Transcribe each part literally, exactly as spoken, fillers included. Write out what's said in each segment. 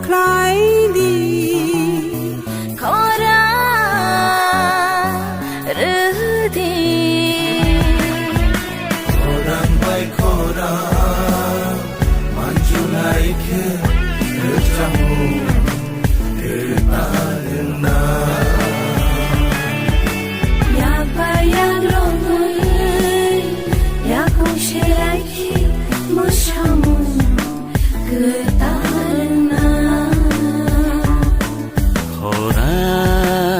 Khlai di, khorang rw di. Khorang bai khorang manjulai khe rwchapmung kwtal wngna. Yak bai yak romwi, yakung selai khe mwsamung kwtal wngna. Khorang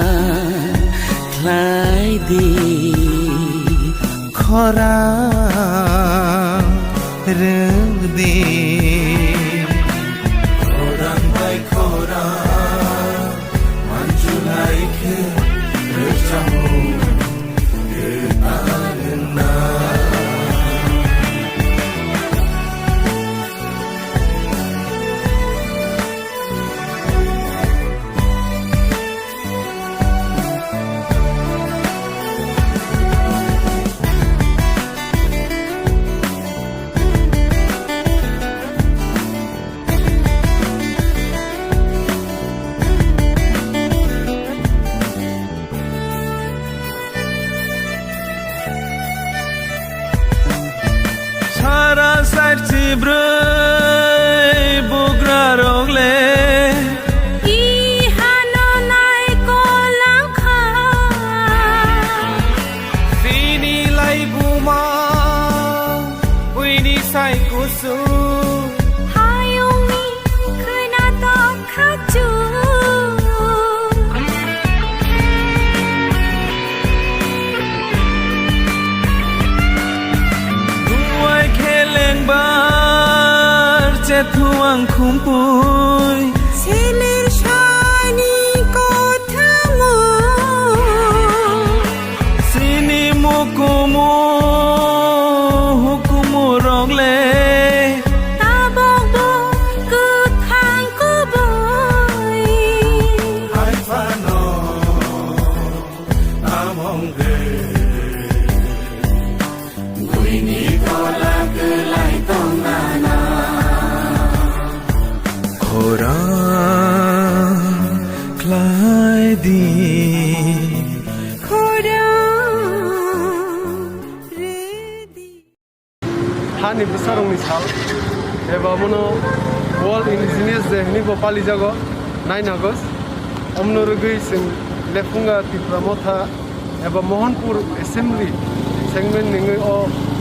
khlai di. Khorang rw di. Khorang bai khorang manjulai khe rwchapmung kwtal wngna. Sara side si brwi bugra rok le. I hano nai kolang kha. Sini lai buma, buini sai kusu. Hayungni khwna tok khachu. Duai kheleng bar chethuang khumpui. Selir sani kothamo. Sini mukumu hukumu rok le. Tabok bo kwthang kubui. Hai phano namong de. Buini tola kwlai tongna na. Khorang khlai di. Khorang rw di. Hani bwsarokni sal, eba omono World Indigenous Day hwnwi bo palijago, nine August. Omono rwgwi chwng Lephunga Tipra Motha eba Mohanpur Assembly segment nungwi o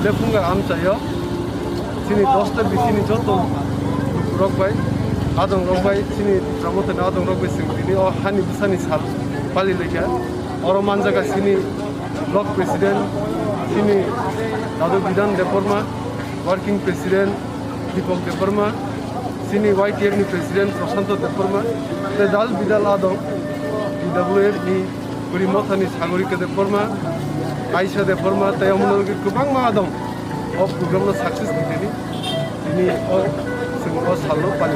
Lephunga amchaio chini dosta bisini joto lukurok bai, adongrok bai, chini Tipra Mothani adongrok bai chwng tini o hani bwsani sal palilaikha. Oro manjaga chini Block President chini Dadu Bidan Debbarma, Working President Deepak Debbarma, chini Y T F ni President Prashanto Debbarma, tei dal bidal adong T W F ni Bwrwi Mothani Sagorika Debbarma, Aisha Debbarma, tei omono kwbangma adong. O program no success ni tini, tini o chwng o sal no pali.